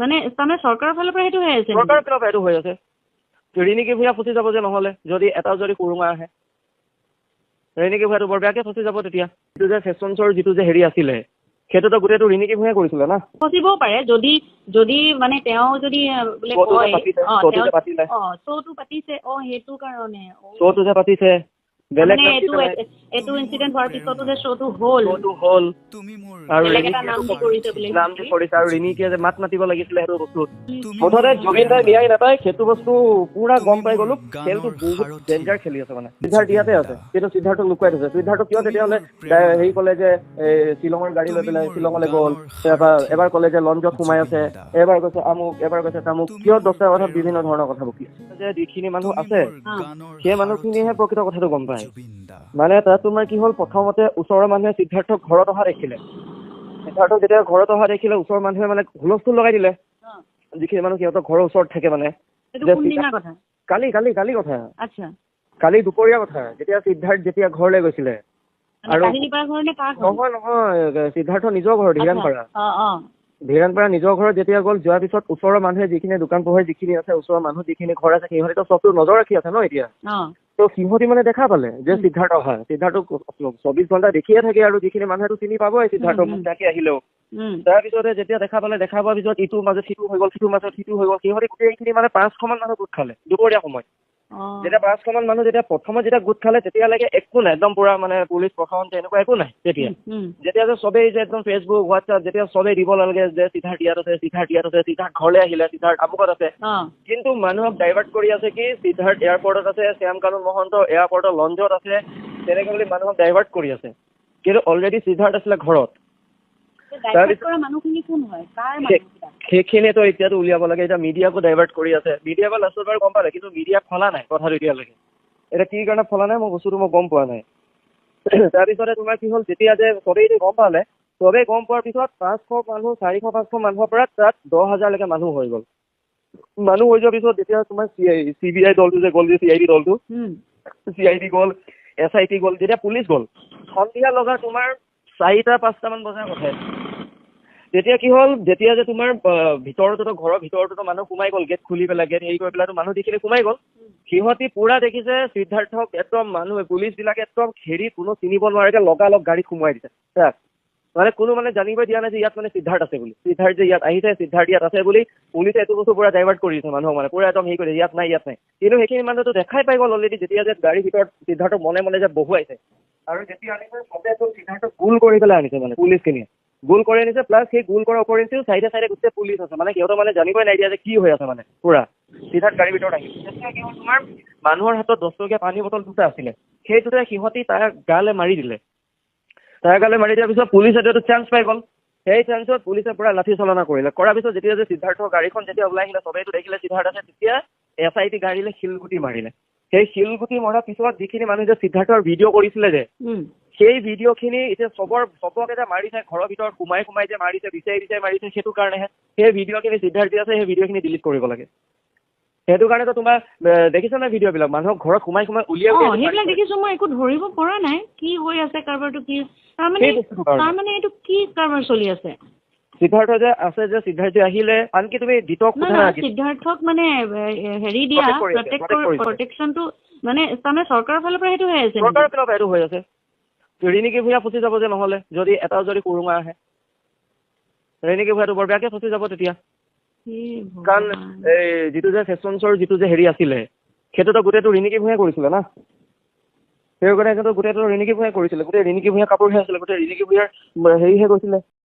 মানে তাৰমানে চৰকাৰৰ ফালৰ পৰা সেইটো হৈ আছে নেকি? চৰকাৰৰ ফালৰ পৰা এইটো হৈ আছে। ৰিণিকি ভূঞা ফচি যাব যে নহ'লে, যদি এটা যদি সুৰুঙা আহে, ৰিণিকি ভূঞাটো বৰ বেয়াকে ফচি যাব তেতিয়া। যিটো যে ফেশ্বন শ্ব'ৰ যিটো যে হেৰি আছিলে, সেইটোতো গোটেইটো ৰিণিকি ভূঞাই কৰিছিলে না। ফচিবও পাৰে, যদি যদি মানে তেওঁ যদি বোলে শ্ব'টো যে কয় পাতিছে, অ শ্ব'টো তেওঁ যে পাতিলে, অ শ্ব'টো পাতিছে, অ সেইটো কাৰণে, অ। শ্ব'টো যে পাতিছে, বেলেগ মানে নাম দি এইটো পেলাই এইটো ইনচিডেণ্ট হোৱাৰ পিছতো যে শ্ব'টো হ'ল, শ্ব'টো হ'ল আৰু বেলেগ এটা ৰিণিকিয়ে নাম দি কৰিছে বোলে, নাম দি কৰিছে আৰু ৰিণিকিয়ে যে মাত মাতিব লাগিছিলে সেইটো বস্তুত। মুঠতে জুবিন দাই ন্যায় নাপায়, সেইটো বস্তু পুৰা গম পাই গ'লো। খেলটো বহুত ডেঞ্জাৰ খেলি আছে, মানে সিদ্ধাৰ্থ ইয়াতে আছে, কিন্তু সিদ্ধাৰ্থক লুকুৱাই থৈছে। সিদ্ধাৰ্থক কিয় তেতিয়াহ'লে হেৰি ক'লে যে এই শ্বিলঙৰ গাড়ী লৈ পেলাই শ্বিলঙলৈ গ'ল, এবাৰ এবাৰ ক'লে যে লঞ্চত সোমাই আছে, এবাৰ কৈছে আমুক, এবাৰ কৈছে তামুক, কিয় 10টা কথা বিভিন্ন ধৰণৰ কথা বকি আছে? যে যিখিনি মানুহ আছে, সেই মানুহখিনিয়েহে প্ৰকৃত কথাটো গম পায়। মানে তাত তোমাৰ কি হ'ল, প্ৰথমতে ওচৰৰ মানুহে সিদ্ধাৰ্থক ঘৰত অহা দেখিলে। সিদ্ধাৰ্থক যেতিয়া ঘৰত অহা দেখিলে, ওচৰৰ মানুহে মানে হুলস্থুল লগাই দিলে, যিখিনি মানুহ সিহঁতৰ ঘৰৰ ওচৰত থাকে মানে। এইটো যে কোনদিনা কথা? কালি কালি কালি কথা। কালি দুপৰীয়া কথা, যেতিয়া সিদ্ধাৰ্থ যেতিয়া ঘৰলৈ গৈছিলে। মানে আৰু কাহিলীপাৰা ঘৰ নে কাৰ ঘৰ? নহয় নহয়, সিদ্ধাৰ্থ নিজৰ ঘৰ ধীৰাণপাৰা। অ অ ধীৰাণপাৰা নিজৰ ঘৰত যেতিয়া গ'ল, যোৱাৰ পিছত ওচৰৰ মানুহে যিখিনি দোকান পোহাৰ যিখিনি আছে, ওচৰৰ মানুহ যিখিনি ঘৰ আছে, সিহঁতেতো চবটো নজৰ ৰাখি আছে ন এতিয়া। তো সিহঁতি মানে দেখা পালে যে সিদ্ধাৰ্থ অহা, সিদ্ধাৰ্থক 24 ঘণ্টা দেখিয়ে থাকে আৰু যিখিনি মানুহেতো চিনি পাবই সিদ্ধাৰ্থক মুখ ঢাকি আহিলেও। তাৰপিছতে যেতিয়া দেখা পালে, দেখা পোৱাৰ পিছত ইটোৰ মাজত সিটো হৈ গ'ল, সিটোৰ মাজত সিটো হৈ গ'ল, সিহঁতি গোটেইখিনি মানে 500 মান মানুহ গোট খালে দুপৰীয়া সময়ত। যেতিয়া 500 মান মানুহ যেতিয়া প্ৰথমত যেতিয়া গোট খালে, তেতিয়ালৈকে একো নাই, একদম পুৰা মানে পুলিচ প্ৰশাসন তেনেকুৱা একো নাই তেতিয়া। যেতিয়া যে চবেই যে একদম ফেচবুক হোৱাটছআপ যেতিয়া চবেই দিব লাগে যে সিদ্ধাৰ্থ ইয়াত আছে, সিদ্ধাৰ্থ ইয়াত আছে, সিদ্ধাৰ্থ ঘৰলৈ আহিলে, সিদ্ধাৰ্থ আমুকত আছে, কিন্তু মানুহক ডাইভাৰ্ট কৰি আছে কি সিদ্ধাৰ্থ এয়াৰপৰ্টত আছে, শ্যাম কানু মহন্ত এয়াৰপৰ্টৰ লঞ্চত আছে, তেনেকে বুলি মানুহক ডাইভাৰ্ট কৰি আছে। কিন্তু অলৰেডি সিদ্ধাৰ্থ আছিলে ঘৰত। ডাইভাৰ্ট কৰা মানুহখিনি কোন হয়, কাৰ মানুহকেইটা? সেইখিনিয়েতো এতিয়াতো উলিয়াব লাগে। এতিয়া মিডিয়াকো ডাইভাৰ্ট কৰি আছে। মিডিয়া বাৰু লাষ্টত বাৰু গম পালে, কিন্তু মিডিয়াক ফলা নাই কথাটো এতিয়ালৈকে। এতিয়া কি কাৰণে ফলা নাই, মই বস্তুটো মই গম পোৱা নাই। তাৰপিছতে তোমাৰ কি হ'ল, যেতিয়া যে চবেই যে গম পালে, চবেই গম পোৱাৰ পিছত 500 মানুহ, 400 500 মানুহৰ পৰা তাত 10,000লৈকে মানুহ হৈ গ'ল। মানুহ হৈ যোৱাৰ পিছত যেতিয়া তোমাৰ চি বি আই দলটো যে গ'ল, যে চি I D দলটো, চি I D গ'ল, এছ I T গ'ল, যেতিয়া পুলিচ গ'ল, সন্ধিয়া লগা তোমাৰ 4টা 5টামান বজাৰ কথা। তেতিয়া কি হ'ল, যেতিয়া যে তোমাৰ ভিতৰতো, ঘৰৰ ভিতৰতো মানুহ সোমাই গ'ল, গেট খুলি পেলাই, গেট হেৰি কৰি পেলাই মানুহ যিখিনি সোমাই গ'ল, সিহঁতি পুৰা দেখিছে সিদ্ধাৰ্থক একদম মানুহ পুলিচ বিলাকে একদম খেদি কোনো চিনিব নোৱাৰাকে লগালগ গাড়ীত সোমোৱাই দিছে তাক। মানে কোনো মানে জানিবই দিয়া নাই যে ইয়াত মানে সিদ্ধাৰ্থ আছে বুলি, সিদ্ধাৰ্থ যে ইয়াত আহিছে, সিদ্ধাৰ্থ ইয়াত আছে বুলি পুলিচে এইটো বস্তু পুৰা ডাইভাৰ্ট কৰি দিছে মানুহক, মানে পুৰা একদম হেৰি কৰি দিছে, ইয়াত নাই, ইয়াত নাই। কিন্তু সেইখিনি মানুহেতো দেখাই পাই গ'ল অলৰেডি, যেতিয়া যে গাড়ীৰ ভিতৰত সিদ্ধাৰ্থক মনে মনে যে বহুৱাইছে, আৰু যেতিয়া আনিছে চবে একদম সিদ্ধাৰ্থক গোল কৰি পেলাই আনিছে, মানে পুলিচখিনিয়ে গোল কৰি আনিছে। প্লাছ সেই গোল কৰাৰ উপৰিঞ্চিও চাইডে চাইডে গোটেই পুলিচ আছে, মানে সিহঁতৰ মানে জানিবই নাই দিয়া যে কি হৈ আছে, মানে পুৰা সিদ্ধাৰ্থ গাড়ীৰ ভিতৰত আহিছে। তেতিয়া কি হ'ল, তোমাৰ মানুহৰ হাতত 10 টকীয়া পানী বটল দুটা আছিলে, সেই দুটাই সিহঁতি তাৰ গালে মাৰি দিলে। তাৰ গালে মাৰি দিয়াৰ পিছত পুলিচে এইটো চান্স পাই গ'ল। সেই চান্সত পুলিচে পুৰা লাঠি চালনা কৰিলে। কৰাৰ পিছত যেতিয়া যে সিদ্ধাৰ্থৰ গাড়ীখন যেতিয়া ওলাই আহিলে, চবেইতো দেখিলে সিদ্ধাৰ্থ আছে, তেতিয়া এছ I T গাড়ীলে শিলগুটি মাৰিলে। সেই শিলগুটি মৰাৰ পিছত যিখিনি মানুহে যে সিদ্ধাৰ্থৰ ভিডিঅ' কৰিছিলে যে, সেই ভিডিঅ' খিনি এতিয়া চবকে যে মাৰিছে, ঘৰৰ ভিতৰত সোমাই সোমাই যে মাৰিছে, বিচাৰি বিচাৰি মাৰিছে, সেইটো কাৰণেহে সেই ভিডিঅ' খিনি সিদ্ধাৰ্থ আছে, সেই ভিডিঅ' খিনি ডিলিট কৰিব লাগে। সেইটো কাৰণেতো তোমাৰ দেখিছা নাই ভিডিঅ' বিলাক, মানুহক ঘৰত সোমাই সোমাই উলিয়াই উলিয়াই সেইবিলাক দেখিছো, মই একো ধৰিব পৰা নাই কি হৈ আছে কাৰবাৰটো, কি তাৰমানে, সেই বস্তুটোৰ কাৰণে। তাৰমানে এইটো কি কাৰবাৰ চলি আছে? সিদ্ধাৰ্থ যে আছে, যে সিদ্ধাৰ্থ আহিলে, আনকি তুমি জিতক নহয় সোধা, নহয়, সিদ্ধাৰ্থক মানে হেৰি দিয়া Protect কৰি আছে, প্ৰটেক্ট protect কৰিছে। প্ৰটেকশ্যনটো মানে তাৰমানে চৰকাৰৰ ফালৰ পৰা সেইটো হৈ আছে নেকি? চৰকাৰৰ ফালৰ পৰা এইটো হৈ আছে। ৰিণিকি ভূঞা ফচি যাব যে নহ'লে, যদি এটা যদি সুৰুঙা আহে, ৰিণিকি ভূঞাটো বৰ বেয়াকে ফচি যাব তেতিয়া। হে কাৰণ ভগৱান। এই যিটো যে ফেশ্বন শ্ব'ৰ যিটো যে হেৰি আছিলে, সেইটোতো গোটেইটো ৰিণিকি ভূঞাই কৰিছিলে না। সেই কাৰণে সেইটো গোটেইটো ৰিণিকি ভূঞাই কৰিছিলে, গোটেই ৰিণিকি ভূঞা কাপোৰহে আছিলে, গোটেই ৰিণিকি ভূঞাৰ হেৰিহে গৈছিলে।